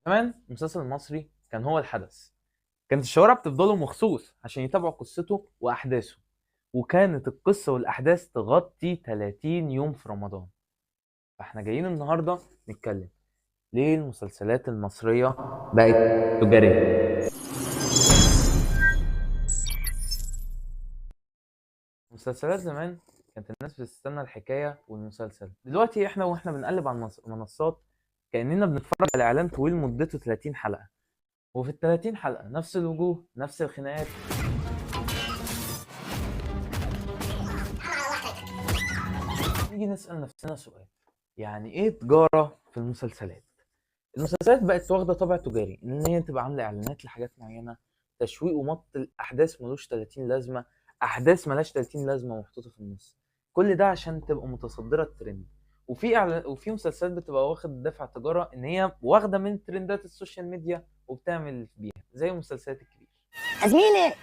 كمان المسلسل المصري كان هو الحدث، كانت الشوارع بتفضله مخصوص عشان يتابعوا قصته واحداثه، وكانت القصة والاحداث تغطي 30 يوم في رمضان. فاحنا جايين النهارده نتكلم ليه المسلسلات المصرية بقت تجارية. مسلسلات زمان كانت الناس بتستنى الحكاية والمسلسل، دلوقتي احنا واحنا بنقلب على المنصات كاننا بنتفرج على اعلان طويل مدته 30 حلقة، وفي ال 30 حلقة نفس الوجوه نفس الخناقات. نيجي نسال نفسنا سؤال، يعني ايه تجارة في المسلسلات؟ المسلسلات بقت واخده طابع تجاري، ان هي تبقى عامله اعلانات لحاجات معينة، تشويق ومط الاحداث ملوش 30 لازمه، احداث ملهاش 30 لازمه ومحطوطه في النص، كل ده عشان تبقى متصدره الترند. وفي مسلسلات بتبقى واخد دافع تجارة، ان هي واخده من ترندات ال social media وبتعمل بيها، زي المسلسلات الكبيرة. يا زميلي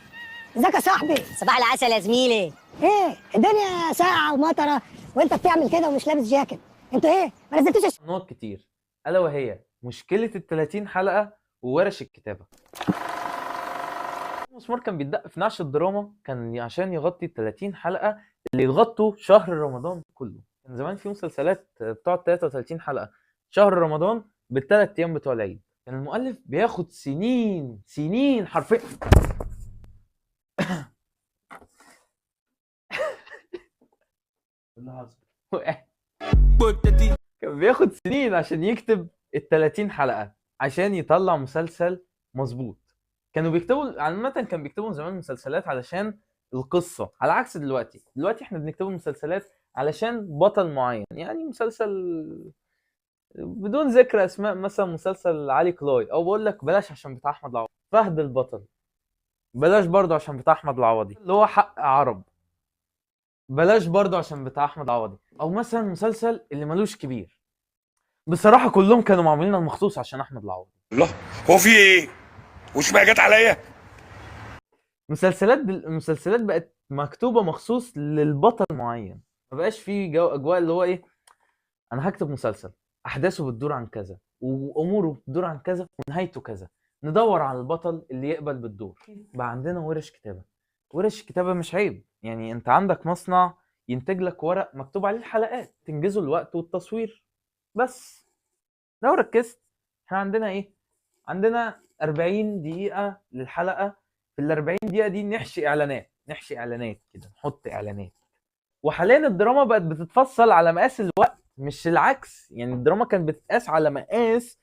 ازيك يا صاحبي؟ صباح العسل يا زميلي. ايه الدنيا ساقعه ومطره وانت بتعمل كده ومش لابس جاكيت، انتوا ايه ما نزلتوش؟ نقط كتير، الا وهي مشكلة ال 30 حلقة وورش الكتابة. المسمار كان بيدق في نعش الدراما، كان عشان يغطي ال 30 حلقة اللي يغطوا شهر رمضان كله. كان زمان في مسلسلات بتقعد 33 حلقة شهر رمضان بالثلاث ايام بتوع العيد. كان المؤلف بياخد سنين سنين حرفيا. كان بياخد سنين عشان يكتب ال 30 حلقة عشان يطلع مسلسل مظبوط. كانوا بيكتبوا عامة، كان بيكتبوا زمان مسلسلات علشان القصة، على عكس دلوقتي. دلوقتي احنا بنكتبوا مسلسلات علشان بطل معين، يعني مسلسل بدون ذكر اسماء، مثلا مسلسل علي كلاي، او بقول لك بلاش عشان بتاع احمد العوضي، فهد البطل بلاش برضه عشان بتاع احمد العوضي، اللي هو حق عرب بلاش برضه عشان بتاع احمد العوضي، او مثلا مسلسل اللي ملوش كبير. بصراحة كلهم كانوا معمولين مخصوص عشان احمد العوضي. الله، هو في ايه؟ وش بقى جت عليا؟ المسلسلات بقت مكتوبة مخصوص للبطل معين، ما بقاش في جو اجواء اللي هو ايه، انا هكتب مسلسل احداثه بتدور عن كذا واموره بتدور عن كذا ونهايته كذا، ندور على البطل اللي يقبل بالدور. بقى عندنا ورش كتابه. ورش كتابه مش عيب، يعني انت عندك مصنع ينتج لك ورق مكتوب عليه الحلقات، تنجزه الوقت والتصوير. بس لو ركزت احنا عندنا ايه؟ عندنا 40 دقيقة للحلقة، في ال 40 دقيقة دي نحشي اعلانات، نحشي اعلانات كده، نحط اعلانات. وحاليا الدراما بقت بتتفصل على مقاس الوقت مش العكس، يعني الدراما كانت بتتقاس على مقاس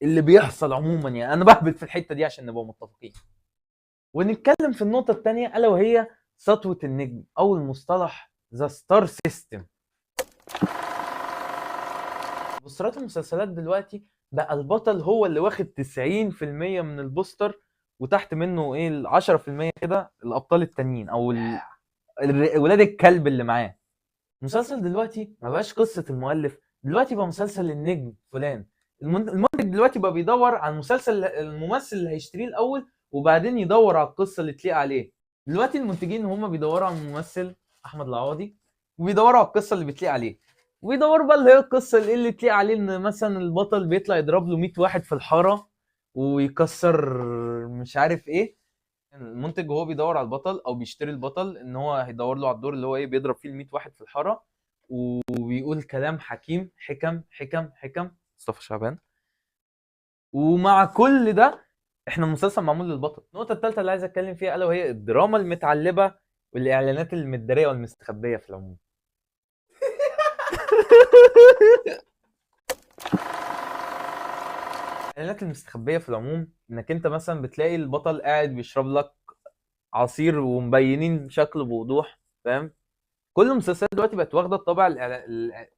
اللي بيحصل عموما. يعني انا بهبط في الحتة دي عشان نبقى متفقين. ونتكلم في النقطة الثانية، الا وهي سطوة النجم او المصطلح the star system. بوسترات المسلسلات دلوقتي بقى البطل هو اللي واخد 90% من البوستر، وتحت منه ايه ال 10% كده الابطال التانيين او ولاد الكلب اللي معاه. المسلسل دلوقتي ما بقاش قصة المؤلف، دلوقتي بقى مسلسل النجم فلان. المنتج دلوقتي بقى بيدور على المسلسل الممثل اللي هيشتريه الاول، وبعدين يدور على القصة اللي تليق عليه. دلوقتي المنتجين هم بيدوروا على الممثل احمد العوضي، وبيدوروا على القصة اللي بتليق عليه، ويدوروا بقى اللي هي القصة اللي تليق عليه، ان مثلا البطل بيطلع يضرب له 100 واحد في الحارة ويكسر مش عارف ايه. المنتج وهو بيدور على البطل او بيشتري البطل، ان هو هيدور له على الدور اللي هو ايه، بيضرب فيه ال 100 واحد في الحارة وبيقول كلام حكيم، حكم حكم حكم مصطفى شعبان. ومع كل ده احنا المسلسل معمول للبطل. النقطة الثالثة اللي عايز اتكلم فيها الا وهي الدراما المتعلبه والاعلانات المداريه والمستخبيه في العموم. الاعلانات المستخبيه في العموم، انك انت مثلا بتلاقي البطل قاعد بيشرب لك عصير ومبينين شكله بوضوح، فاهم؟ كل المسلسلات دلوقتي بقت واخده الطابع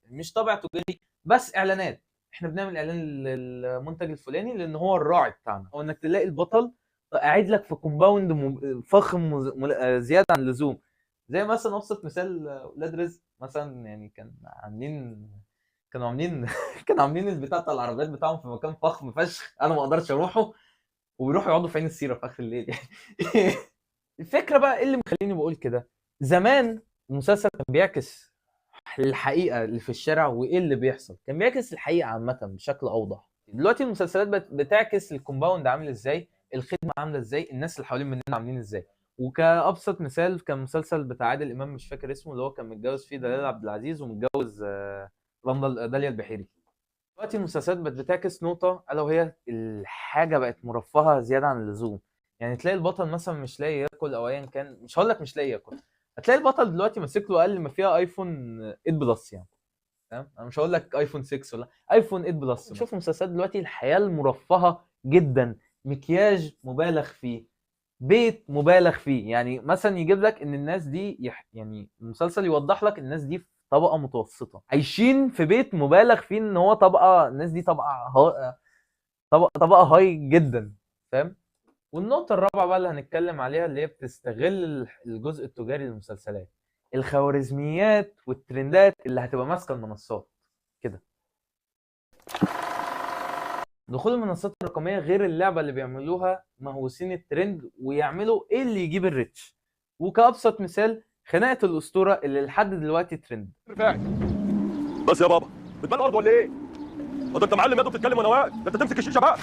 مش طابع تجاري بس، اعلانات. احنا بنعمل اعلان للمنتج الفلاني لان هو الراعي بتاعنا، او انك تلاقي البطل قاعد لك في compound فخم زيادة عن اللزوم، زي مثلا ابسط مثال ولاد رزق مثلا. يعني كانوا عاملين كانوا عاملين البتاع بتاع العربيات بتاعهم في مكان فخم فشخ، انا ما اقدرش اروحه، وبيروحوا يقعدوا في عين السيرة في اخر الليل يعني. الفكرة بقى ايه اللي مخليني بقول كده، زمان المسلسل كان بيعكس الحقيقة اللي في الشارع وايه اللي بيحصل، كان بيعكس الحقيقة عامة بشكل اوضح. دلوقتي المسلسلات بتعكس ال compound عامل ازاي، الخدمة عامله ازاي، الناس اللي حوالين مننا عاملين ازاي. وكأبسط مثال كان مسلسل بتاع عادل امام مش فاكر اسمه، اللي هو كان متجوز فيه دلال عبد العزيز ومتجوز رندا داليا البحيري. دلوقتي المسلسلات بقت بتعكس نقطة الا وهي الحاجة بقت مرفهه زيادة عن اللزوم. يعني تلاقي البطل مثلا مش لاقي ياكل او ايا كان، مش هقول لك مش لاقي ياكل، هتلاقي البطل دلوقتي ماسك له اقل ما فيها iPhone 8 Plus يعني، تمام؟ انا مش هقول لك iPhone 6 ولا iPhone 8 Plus. شوف مسلسلات دلوقتي الحياة المرفهه جدا، مكياج مبالغ فيه، بيت مبالغ فيه. يعني مثلا يجيب لك ان الناس دي يعني المسلسل يوضح لك الناس دي في طبقه متوسطه عايشين في بيت مبالغ فيه، ان هو طبقه، الناس دي طبقه طبقه high جدا، فاهم؟ والنقطة الرابعة بقى اللي هنتكلم عليها اللي هي بتستغل الجزء التجاري للمسلسلات، الخوارزميات والترندات اللي هتبقى ماسكه المنصات كده. دخول المنصات الرقمية غير اللعبة اللي بيعملوها مهووسين الترند ويعملوا ايه اللي يجيب ال reach. وكأبسط مثال خناقه الاسطورة اللي لحد دلوقتي ترند. بس يا بابا بتبان الارض ولا ايه؟ ده انت معلم يا دوب بتتكلم وانا واقف، ده انت تمسك الشيشة بقى.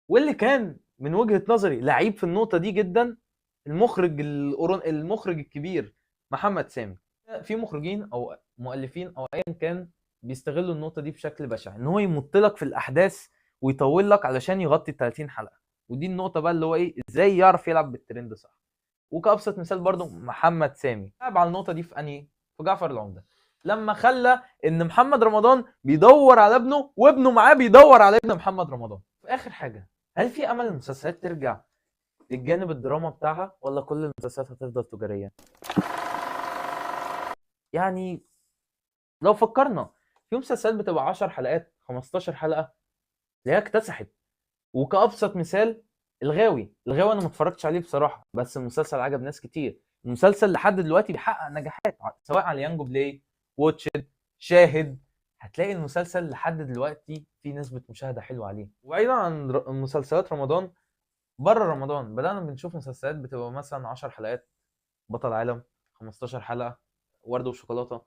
واللي كان من وجهه نظري لعيب في النقطة دي جدا المخرج المخرج الكبير محمد سامي. في مخرجين او مؤلفين او ايا كان بيستغلوا النقطة دي بشكل بشع، ان هو يمط لك في الاحداث ويطول لك علشان يغطي 30 حلقة. ودي النقطة بقى اللي هو ايه، ازاي يعرف يلعب بالترند صح. وكأبسط مثال برضو محمد سامي لعب على النقطة دي في انهي، في جعفر العمدة، لما خلى ان محمد رمضان بيدور على ابنه وابنه معاه بيدور على ابن محمد رمضان. في اخر حاجة، هل في امل المسلسلات ترجع للجانب الدراما بتاعها ولا كل المسلسلات هتفضل تجارية؟ يعني لو فكرنا في مسلسلات بتبقى 10 حلقات 15 حلقة اللي هي اكتسحت. وكأبسط مثال الغاوي، الغاوي انا ما اتفرجتش عليه بصراحة، بس المسلسل عجب ناس كتير. المسلسل لحد دلوقتي بيحقق نجاحات سواء على يانجو بلاي، Watch It، شاهد، هتلاقي المسلسل لحد دلوقتي في نسبة مشاهدة حلوة عليه. وبعيدا عن مسلسلات رمضان، بره رمضان بدأنا بنشوف مسلسلات بتبقى مثلا 10 حلقات، بطل عالم 15 حلقة، وردة وشوكولاتة،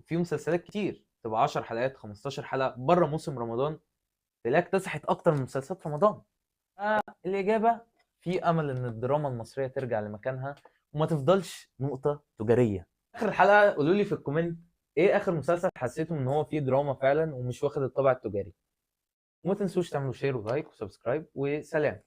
في مسلسلات كتير تبقى 10 حلقات 15 حلقة بره موسم رمضان، تلاقيها اكتسحت اكتر من مسلسلات رمضان. الإجابة في أمل إن الدراما المصرية ترجع لمكانها وما تفضلش نقطة تجارية. آخر الحلقة قولوا لي في ال comment إيه آخر مسلسل حسيتوا إن هو فيه دراما فعلا ومش واخد الطابع التجاري. وما تنسوش تعملوا share و like و subscribe، وسلام.